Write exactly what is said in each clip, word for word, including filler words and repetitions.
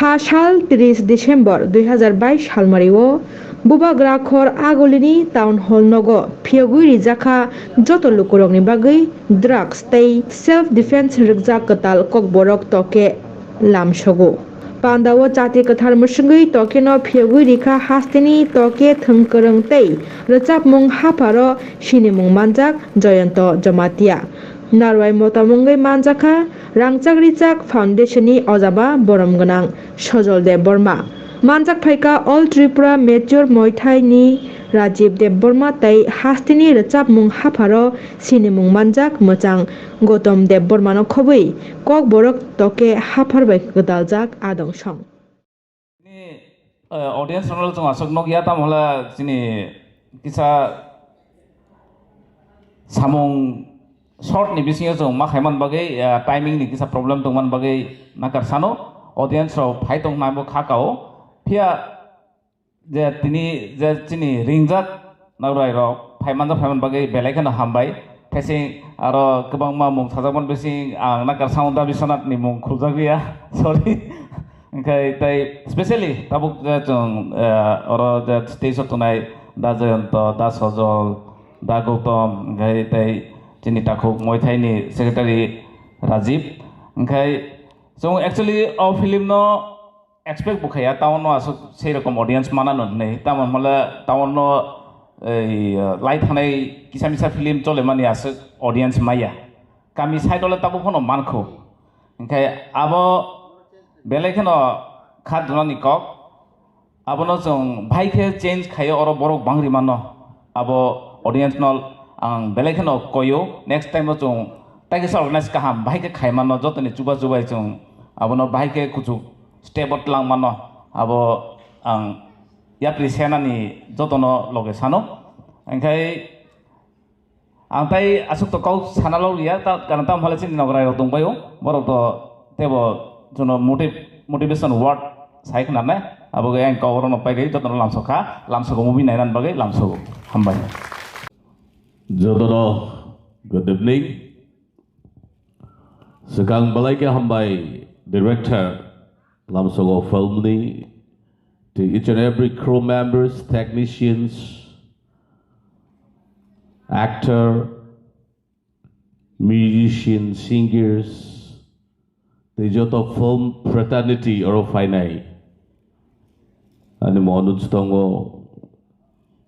A sal tris December dui hazar bais salmario Bubagra khor Agulini Town Hall nogo phiyogwi rijakha joto lukurokni bagwi drugs tei self defense rwkjak kwtal kokborok toke lamsogo. Pandao chati kwthar mwswngwi tokeno phiyogwi rikha hasteni toke thwngkwrwng tei rwchapmung hapharo sinimung manjak Jayanta Jamatia. Narwai motom wngwi manjakha Rangchak Richak Foundation ni ojaba borom gwnang Sojol Debbarma. Manjak phaikha All Tripura Mature Muay Thai ni Rajiv Debbarma tei hasteni rwchapmung hapharo sinimung manjak mwchang Gautam Debbarma no khobwi kokborok toke haphar bai gwdaljak adong song. Ni, eh, audience rok chwng aswk nukya, tamo hwla chini kisa samung short ni bisingo chwng ma khaiman bagwi, eh, timing ni kisa problem tongman bagwi nakar sano audience rok phai tong nai bo kha kao. Phiya je tini je chini ringjak Narwai rok phaimanjak phaiman bagwi belai kheno hambai. Thaising aro kwbangma mung sajakmani bising ang nakar sound da Biswanath ni mung khuljakliya. Sorry. Hwnkhe tei specially tabuk je chwng, eh, oro je stage o tongnai Da Jayanta, Da Sojol, Da Gautam, hwnkhe tei chini takhuk Muay Thai ni secretary Rajiv. Hwnkhe chwng actually o film no expect bo khaiya, town no aswk sei rokom audience manano hinwi. Tamo hwnle town no, ei, lai thanai kisa misa film cholemani aswk audience maya. Kami side o le tabuk phano mankho. Hwnkhe abo belai kheno kha dunani kok. Abono chwng bahai khe change khaio, oro borok bangri mano. Abo audience no ang belai kheno koio. Next time o chwng tai kisa organize kaham bahai khe khai mano, jotoni chuba chubai chwng abono bahai khe kuchuk step o tlang mano, abo ang yapri senani jotono loge sano. Hwnkhe ang tai aswk to kok sana lok liya, ta, karon tamo hale chini nograi rok tong bai o, borok to tebo jono motive-, motivation word sai khna nai, abo ge ang kok rok no pai ri jotono lamsok kha, lamsok o movie nai nani bagwi lamsok o. Hambai. Jotono good evening. Swkang belai khe hambai director lamsogo film ni, to each and every crew members, technicians, actor, musician, singers, tei joto film fraternity oro phainai. Ani Manoj tongo,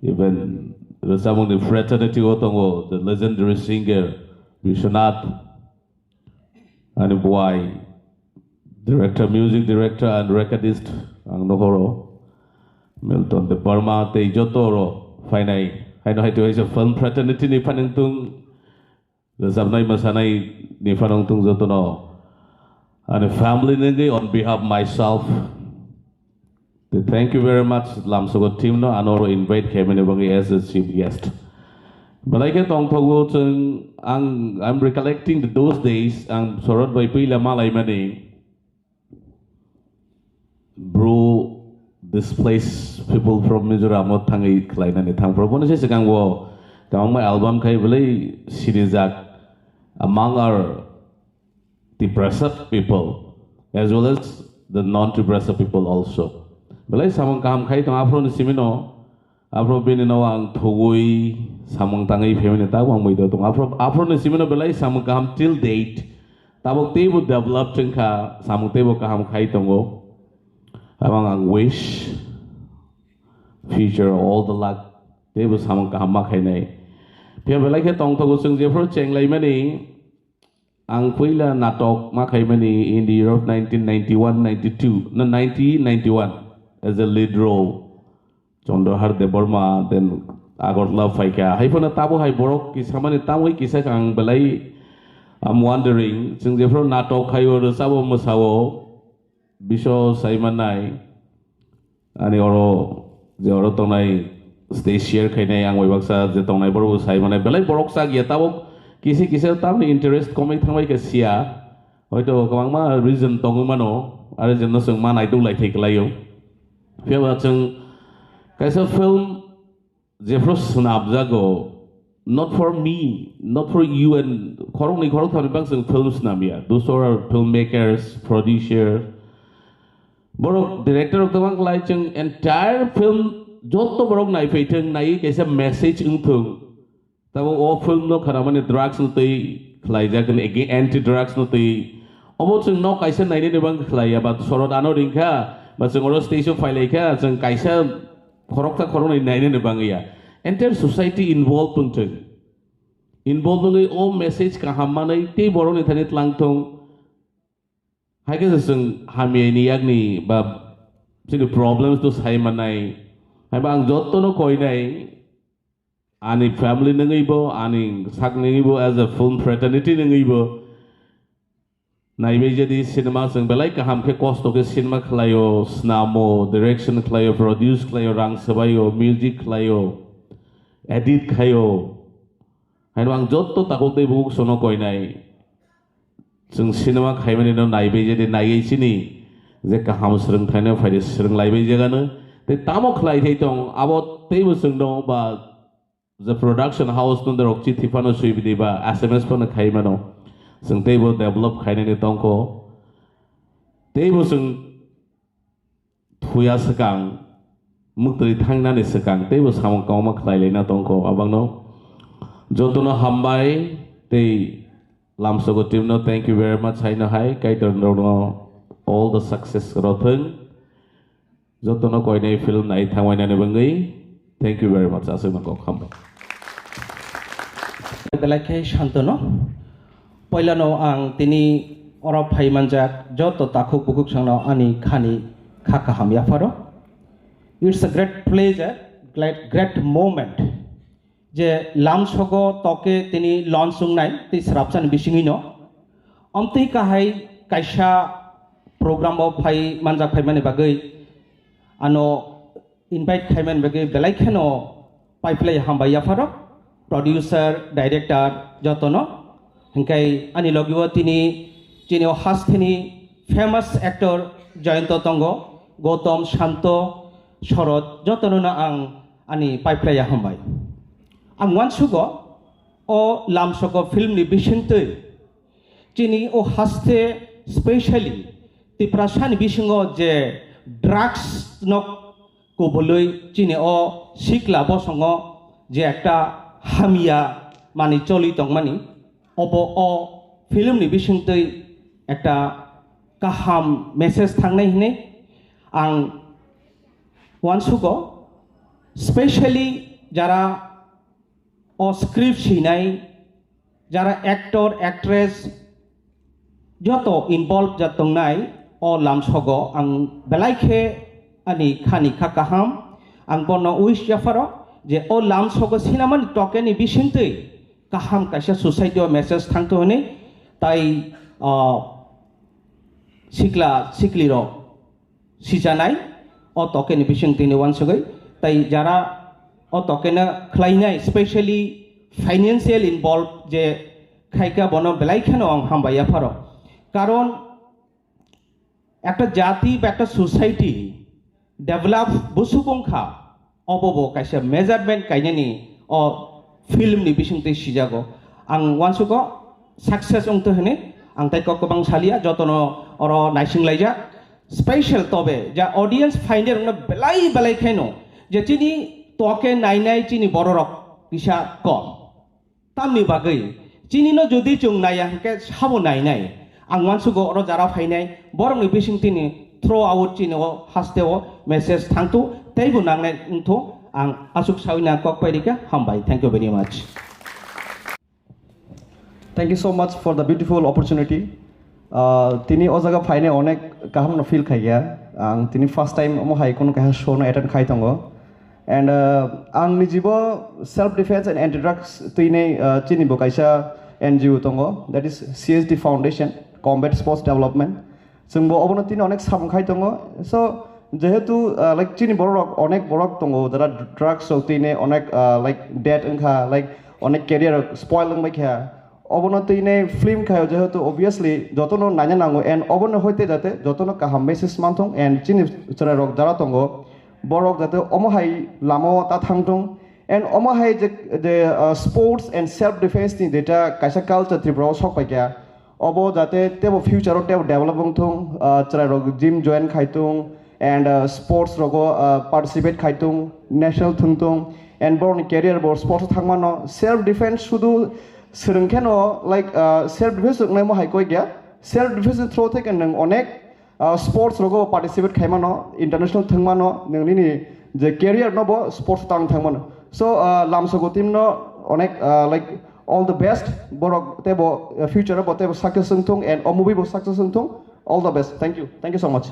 even rwchapmungni fraternity o tongo, the legendary singer Biswanath, ani buai, director, music director and recordist, ang nohoro, Milton Debbarma tei joto oro phainai. Haino hai tei waisa film fraternity ni phanang tung, rwchapnai mwsanai ni phanang tung jotono ani family ni wngwi on behalf myself, thank you very much lamsogo team no ano oro invite khaimani bagwi as a chief guest. Belai khe tongthogo chwng, ang, I'm recollecting the those days, ang Sorot bai puila malaimani. Bru displaced people from Mizoram o thangwi khlainani thangphuru. Boni se swkang bo kwbangma album khai belai sirijak among our Tiprasa people as well as the non-Tiprasa people also. Belai samung kaham khai tong aphuru ni simi no. Aphuru bini no ang thugui samung tangwi family tabuk ang muido tong. Aphuru, aphuru ni simi no belai samung kaham till date. Tabuk teibo develop chwngkha, samung teibo kaham khai tongo. Abang ang wish future all the luck, teibo samung kaham ma khainai. Phiya belai khe tongthogo chwng jephuru chenglaimani. Ang puila natok ma khaimani in the year of nineteen ninety-one ninety-two, na ninety ninety-one as a lead role. Chandrahar Debbarma, then Agartala phaikha. Haiphano tabo hai borok kisamani tamwi kisa kha ang belai, I'm wondering, chwng jephru natok khaio, rwchabo mwsao, biso saimanai, ani oro je oro tongnai stage share khainai ang bai baksa je tongnai borok bo saimanai belai borok chak ya tabok kisa kisa tamni interest komwi thangbai kha sia. Hoito kwbangma reason tongwi mano, aro je no chwng ma naiduk lai thai kwlaio. Phiya ba chwng kaisa film jephru swnamjago, not for me, not for you and khoroknwi khoroktham ni bang chwng film swnamya. Those are filmmakers, producer, Borok director rok tabang khlai chwng entire film jotto borok naiphai thwng, naiwi kaisa message wng thwng. Tabuk o film no khanamani drugs no twi khlaijak, anti drugs no twi. Obo chwng nok kaisa nainani bang khlaiya, ba sorot ano ringkha, ba chwng oro stage o phailaikha, chwng kaisa khoroksa khoroknwi nainani bangya. Entire society involved wng thwng. Involved wngwi o message kaham manwi tei borokni thani tlang thung. Hai khe chwng hamyani yakni ba chini problems to sai manai. Haiba ang jottono koinai, ani family nungwi bo, ani sak nungwi bo, as a film fraternity nungwi bo. Naibai jadi cinema chwng belai kaham khe kosto khe cinema khlaio, snamo, direction khlaio, produce khlaio, rang swbaio, music khlaio, edit khaio. Haino ang jotto takhuk tei bukhuk sono koinai. Chwng cinema khaimani no naibai jadi naiwi chini je kaham swrwngthaino phaidi swrwng laibai jagano. Tei tamo khlai thai tong abo teibo chwngno ba je production house no rok chithi phano swibidi ba S M S phano khai mano. Chwng teibo develop khainani tongkho. Teibo chwng thuya swkang, mwktwi thangnani swkang teibo samung kongma khlailaina tongkho. Abangno jotono hambai tei Lamsogo team no thank you very much haino hai, Kaitor rokno all the success rothwng. Jotono koinai film nai thangwainani bangwi thank you very much aswkno kok hambai. Belai khe Santano. Poilano ang tini oro phai manjak joto takhuk bukhuk songno ani khani kha kaham yapharo. It's a great pleasure, great, great moment je Lamsogo toke tini launch wngnai tei srapsani bisingwino. Omtwi kahai kaisa program o phai manjak phaimani bagwi ano invite khaimani bagwi belai kheno paiphlai hambai yapharo, producer, director jotono. Hinkhe ani logi o tini chini o hasteni famous actor Jayanta tongo, Gautam, Shanto, Sharad jotono no ang ani paiphlai hambai. Ang uansugo o Lamsogo film ni bisingtwi chini o haste specially Tiprasani bisingo je drugs no kubului chini o sikla bosongo je ekta hamya mani choli tongmani, obo o film ni bisingtwi ekta kaham message thangnai hinwi ang uansugo, specially jara o script swinai, jara actor, actress joto involve ja tongnai o Lamsogo ang belai khe ani khani kha kaham. Ang bono wish yapharo je o Lamsogo sinamani tokeni bisingtwi kaham kaisa society o message thangthu hwnwi, tai o sikla siklirok sijanai o tokeni bisingtwini uansugwi, tai jara o tokeno khlainai specially financial involve je khaika bono belai kheno ang hambai yapharo. Karon ekta jati ba ekta society develop busuk wngkha, obo bo kaisa measurement kainani o film ni bisingtwi sijago. Ang uansugo success wngtwi hwnwi ang tai kok kwbang salia, jotono oro naising laijak. Special tobe ja audience finder wngna belai belai khaino je chini toke nainai chini bororok kisa kom. Tamni bagwi chini no jodi chwng naiya hwnkhe sabo nainai. Ang uansugo oro jara phainai borokni bisingtwini throw out chini o haste o message thangthu teibo nangnai wngthu. Ang aswk sawi na kok pai rikha, hambai, thank you very much. Thank you so much for the beautiful opportunity. Uh, tini o jaga phainai onek kaham no feel khaikha. Ang tini first time omo hai kono kaisa show no attend khai tongo. And uh, ang nijibo self defense and anti drugs twinai uh, chini bo kaisa N G O tongo, that is C S D Foundation, Combat Sports Development. Chwngbo obono tini onek samung khai tongo. So jehetu uh, like chini borok rok onek borok tongo jara drugs rok tini onek uh, like dead wngkha, like onek career rok spoil wngbai kha. Obono tini film khayo jehetu obviously jotono naina nango and obono hoite jate jotono kaham message manthong and chini chwrai rok jara tongo borok jate omo hai lama o ta thangthong and omo hai je, je uh, sports and self defense ni jeta kaisa culture Tripura o sok pai kha. Obo jate tebo future o tebo develop wng thung, ah, chwrai rok gym join khai thung and, ah, sports rogo, ah, participate khai thung, national thung thung and borokni career bo sports o thang mano. Self defense sudu swrwng khe no, like, ah, self defense wngnai mo hai koi gya. Self defense ni through theke nwng onek, ah, sports rogo participate khai mano, international thung mano, nwng nini je career no bo sports tang thang mano. So, ah, Lamsogo team no onek, ah, like, all the best, borok tebo, ah, future o bo tebo success wng thung and o movie bo success wng thung. All the best. Thank you. Thank you so much.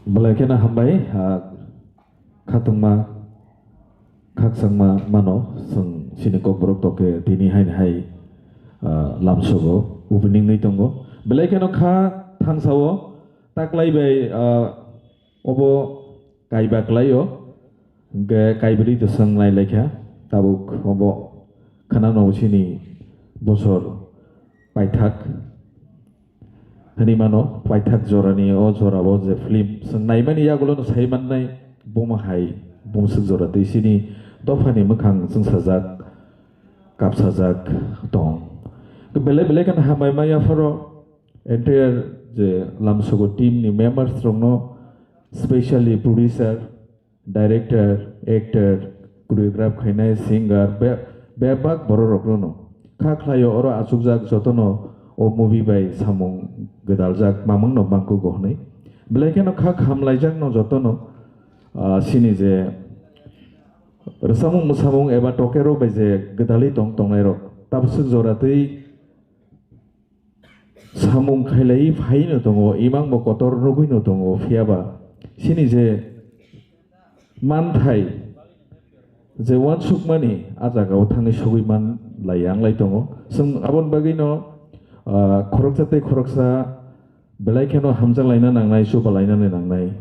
Belai kheno hambai, ah, khatungma, khakchangma mano, chwng chini kokborok toke tini haini hai, ah, Lamsogo opening ni tongo. Belai kheno kha thangsao, taklai bai, ah, obo kaiba klaio, hwnkhe kaibri to swng nai laikha, tabuk obo khana no chini bosor paithak. Hwnwi mano, paithak jorani o jorao je film chwng naimani yagulo no sai mannai, buma hai bumswk jora tei chini dophani mwkhang chwngsajak, kapsajak tong. Belai belai kheno hambai ma yapharo entire je Lamsogo team ni members rokno, specially producer, director, actor, choreograph khainai, singer, be-, bebak bororokno no. Kha khlaio oro achukjak jotono o movie bai samung gwdaljak mamungno mangkugo hwnwi. Belai kheno kha khamlaijakno jotono, ah, chini je rwchapmung mwsamung eba tokerok bai je gwdalwi tong tongnairok tabswk jora twi samung khailaiwi phaino tongo, imang bo kotor nugwino tongo, phiyaba chini je manthai je uansukmani a jagao thangwi sogwi man lai, yang lai tongo. Chwng aboni bagwino, ah, khoroksa tei khoroksa belai kheno hamjak laina nangnai, chuba lainani nangnai.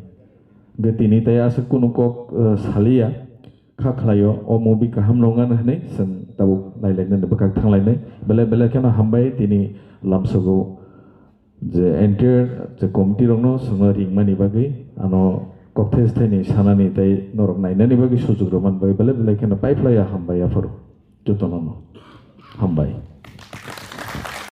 Hwnkhe tini tei aswk kunu kok, ah, saliya. Kha khlaio, o movie kaham nongna hwnwi chwng tabuk nailainani bwkhak thanglainai. Belai belai kheno hambai tini Lamsogo je entire je committee rokno chwngno ringmani bagwi, ano kokthai sthaini sanani tei norok nainani bagwi sujuk rwmani bagwi belai belai kheno paiphlaiya hambai aphuru jotono no. Hambai.